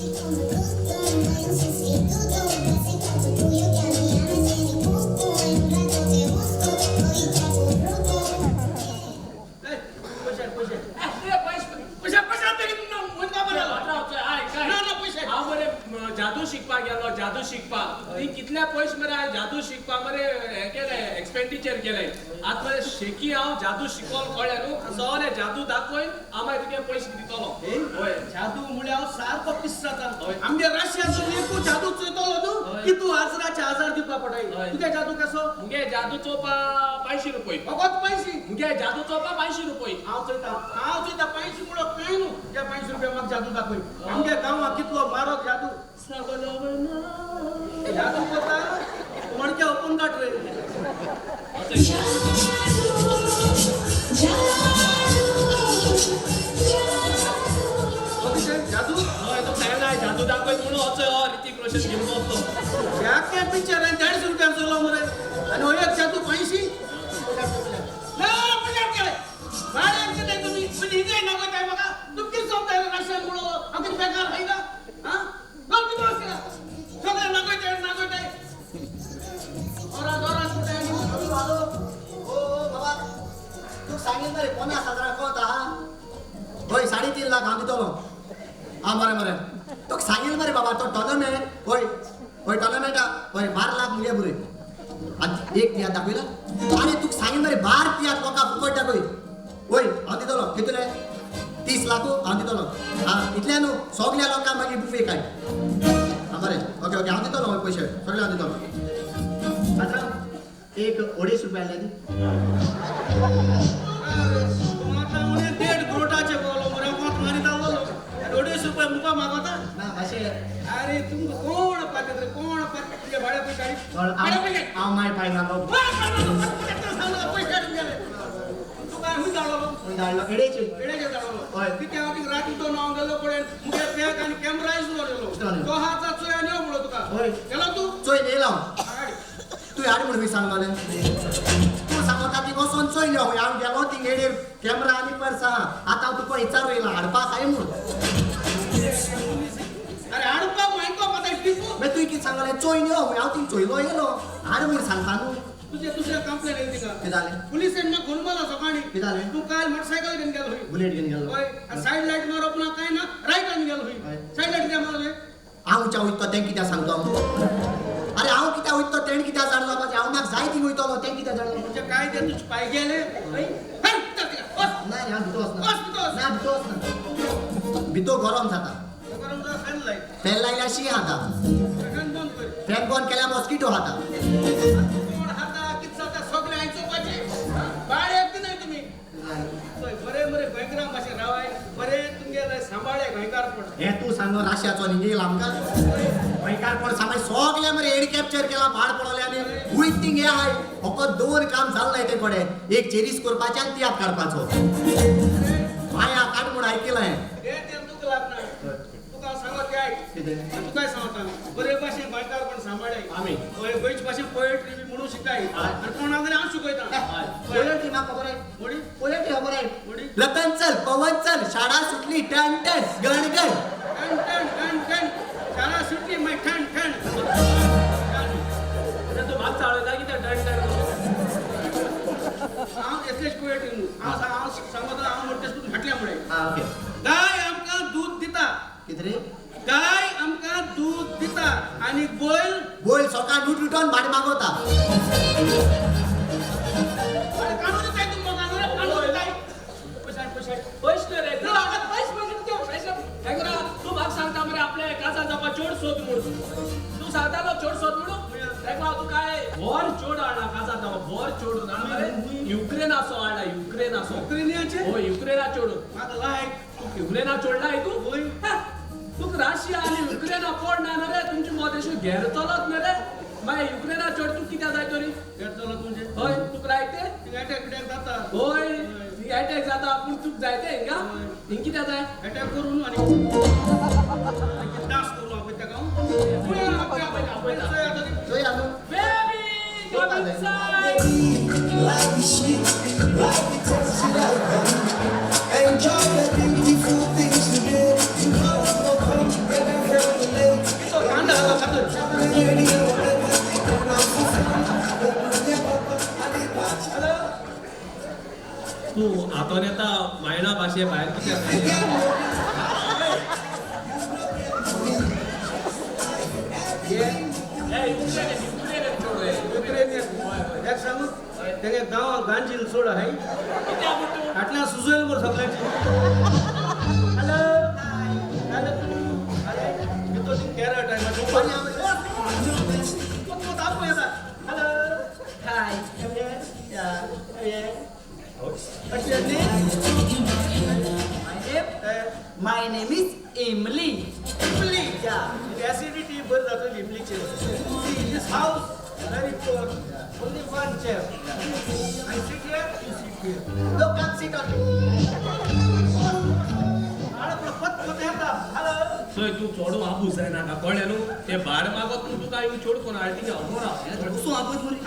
Como un sustituto, un acetato tuyo que a mí ya me tiene cuco. En un rato te busco, todita curruco. ए, पयशे पयशे. ए, पयशे पयशे पयशे बेगीन मुंदका बरयलो. काय ना ना पयशे. हांव मरे जादू शिकपाक गेलो, जादू शिकपाक. ती कितले पयशे मरे हांवें जादू शिकपाक मरे हें केलें, एक्सपेंडिचर केलें. आतां मरे शेकी हांव जादू शिकोन कळ्ळें न्हू, सगळे जादू दाखोवन हांव मागीर तुगे पयशे दितलो. हय. जादू म्हळ्यार हांव सारको पिस जाता. हय. आमगे रशियाचो एकू जादू चोयतलो न्हू हय. की तूं हजाराचे हजार दिवपा पडटाय. हय. तुगे जादू कसो? मुगे जादू चोवपा 500 रुपये. फकत 500? मुगे जादू चोवपा 500 रुपये. हांव चोयता, हांव चोयता. 500 म्हणलो कांय न्हू. ते 500 रुपया म्हाका जादू दाखय. आमगे गांवांत कितलो मारक जादू. जादू करता मणक्या ओपन काट रे. जादू. हय, तो काय जादू दाखय म्हणून वचो हो ऋतिक रोशन घेवन वचो. ह्या पिक्चर हांवें 150 रुपयांक चोयलो मरे आनी हो एक जादू 500. ना पयशे केले भाड्याक दिताय तुमी म्हणजे हिंगाय नागोताय म्हाका. तूं कितें सोंपताय रशियन म्हणून? हांव कितें बेकार खायना? आं, चल कितें आसता सगळें नागोयताय नागोयताय ओरा दोरा सुटाय. हॅलो, ओ बाबा, तुका सांगील मरे 50,000 कोत आहा. हय, 3.5 लाख हांव दितलो. आं, बरें बरें, तुका सांगील मरे बाबा, तो टॉर्नामेंट. हय हय, टॉर्नामेंट. हय, 12 लाख मुगे बरे. आनी एक तियात्र दाखयला. आनी तुका सांगील मरे, 12 तियात्र लोकां फुकट दाखय. हय, हांव दितलो. कितले? 30 लाख हांव दितलो. आं, इतल्या न्हू, सगल्या लोकांक मागीर बुफे काय. आं, बरें, ओके ओके, हांव दितलो. हय, पयशे सगळे हांव दितलो. आतां एक 250 रुपया आसले ती. आतां म्हणे 1.5 करोडाचे बोलो मरे, कोत मारीत आहलो आनी 250 रुपया मुका मागोता. ना अशें. अरे तुमकां कोण पातेत रे, कोण पातेत? तुगे भाड्या पयशे हाड. भाड्या पयशे. हांव माय पाय नालो. पयशे हाडून गेले. तुका खंय धाडलो? धाडलो एडेचे. एडेचे धाडलो? हय. कितें हांव थिंग राती दोन हांव गेलो पळय, मुगे पॅक आनी कॅमेरा आयसलो गेलो. दिसलो. तो हाचा चोय आनी यो म्हणलो तुका. हय. गेलो तूं? चोय येयला हांव. हाड. तूं हाड म्हूण खंय सांगलोलें? तूं सांगता ती वचोन चोय यो. हांव गेलो थिंग एडेर, कॅमेरा आनी पर्स आहा. आतां हांव तुका विचारू येयला, हाडपाक काय म्हूण. अरे हाडपाक म्हाका पता टिपू. मागीर तुवें कितें सांगलें? चोय यो. हांव थिंग चोयलो येयलो, हाड म्हूण सांगता न्हू. तुजे दुसरे कंप्लेन येयली तिका. कितें जालें? पुलिसेन म्हाका फोन मारला सकाळीं. कितें जालें? तूं काल मोटरसायकल घेवन गेलो खंय. बुलेट घेवन गेलो. हय, आनी सायड लायट मारप ना काय ना, रायटान गेलो खंय. हय. सायड लायट कित्याक मारले? हांव उच्या वयता तें कित्याक सांगता? अरे हांव कित्याक वयता तेणें कित्याक जाणलो? म्हाजें हांव म्हाका जाय थिंग वयतलो, तें कित्याक जाणलो? म्हणजे काय ते तुजे पांय गेले? हय, हय, भितर तिका वच. ना रे, हांव भितर वचना. वच भितर वच. ना, भितर वचना. भितर गरम जाता. गरम जाता, फॅन लाय. फॅन लायल्यार शी खाता. फॅन बंद कर. फॅन बंद केल्यार मॉस्किटो खाता. कोण खाता कितें जाता सगळें हांवें चोवपाचें. भाड्याक दिनाय तुमी. चोय बरें मरे गोंयकारां भाशेन रावाय, बरें तुमगेलें सांबाळे गोंयकारपण. हें तूं सांगो राशियाचो न्ही येयला आमकां गोंयकारपण सांबाळ. सगळें मरे हेड कॅप्चर केला, पाड पडले आनी वयत थिंग हें आहाय. फकत 2 काम जालें ते कडेन, एक चेरीस करपाचें आनी तियात्र काडपाचो. माया काड म्हूण आयकिलां हें. तें तें तुका लागना. तुका हांव सांगो तें आयक. कितें? तुकाय सांगता, बरे भाशेन गोंयकारपण सांबाळाय. आमी. हय, गोंयचे भाशेन पोएट्री बी म्हणून शिकाय. आनी कोणाक जाल्यार हांव शिकयता. पोएट्री म्हाका खबर आहे. मोडी? पोएट्री खबर आहे. मोडी? लतन चल पवन चल, शाळा सुटली टन टन गण गण. टन टन टन टन, शाळा सुटली मागीर ठण ठण. तूं म्हाका चाळयता कितें टन टन करून? हांव एसलेच पोएट्री न्हू. हांव हांव सांगता, हांव म्हणटा तूं घातल्या मुळे. आं, ओके. गाय आमकां दूद दिता. कितें रे? गाय आमकां दूद दिता आनी बैल बैल सकाळ उठ उठोन भाडें मागोता. भाडें काडून दिताय तूं म्हाका न्हू रे, काडून दिताय. पयशे पयशे पयशे रे, तूं म्हाका पयशे पयशे कितें पयशे? हें तूं म्हाका सांगता मरे आपल्या काजार जावपा चोड सोद म्हूण. तूं सांगतालो चोड सोद म्हणून. तेका हांव तुका भर चोड हाडला काजार जावपा, भर चोड जाणा मरे. युक्रेनाचो हाडला, युक्रेनाचो. युक्रेनियाचे? हय, युक्रेना चोडून. म्हाका लायक. तूं युक्रेना चोडला तूं? हय. तुका रशिया आनी युक्रेना पड ना रे, तुमचे मदेश घेर चलत न्हय रे. मागीर युक्रेना चोड तूं कित्याक जाय तरी? घेर चलत म्हणजे? हय, तुका लायक तें? थिंग एटॅक बिटॅक जाता. हय, थिंग एटॅक जाता, पूण तुका जाय तें हिंगा? हिंग कित्याक जाय? एटॅक करून आनी डांस करून आपय तेका हांव. आपयता, आपयता. चोया न्हू. Baby, come inside. Life is sweet, life is tasty like honey. Enjoy the beautiful things today. Tomorrow will come and आठवण येता मायणा भाशे भायर कितें एक सांगू तेगे गांव गांजील सोड हाय आटल्या सुजयल मोर सगळ्यांची. हॅलो हॅलो अरे तो कॅरट आहे. Hello hi. What's your name? My name? My name is Emily. Imli. Yeah. Acidity बरी जातली इमलीची. See, this house very poor. Only one chair. I sit here, you sit here. No, come sit on me. Hello. सोय तूं चोडू आबू जायनाका कळ्ळें न्हू? ते भाड मागत न्हू तुका येवन चोड कोण हाडटी अमोरा. उसो आबूज मुरी.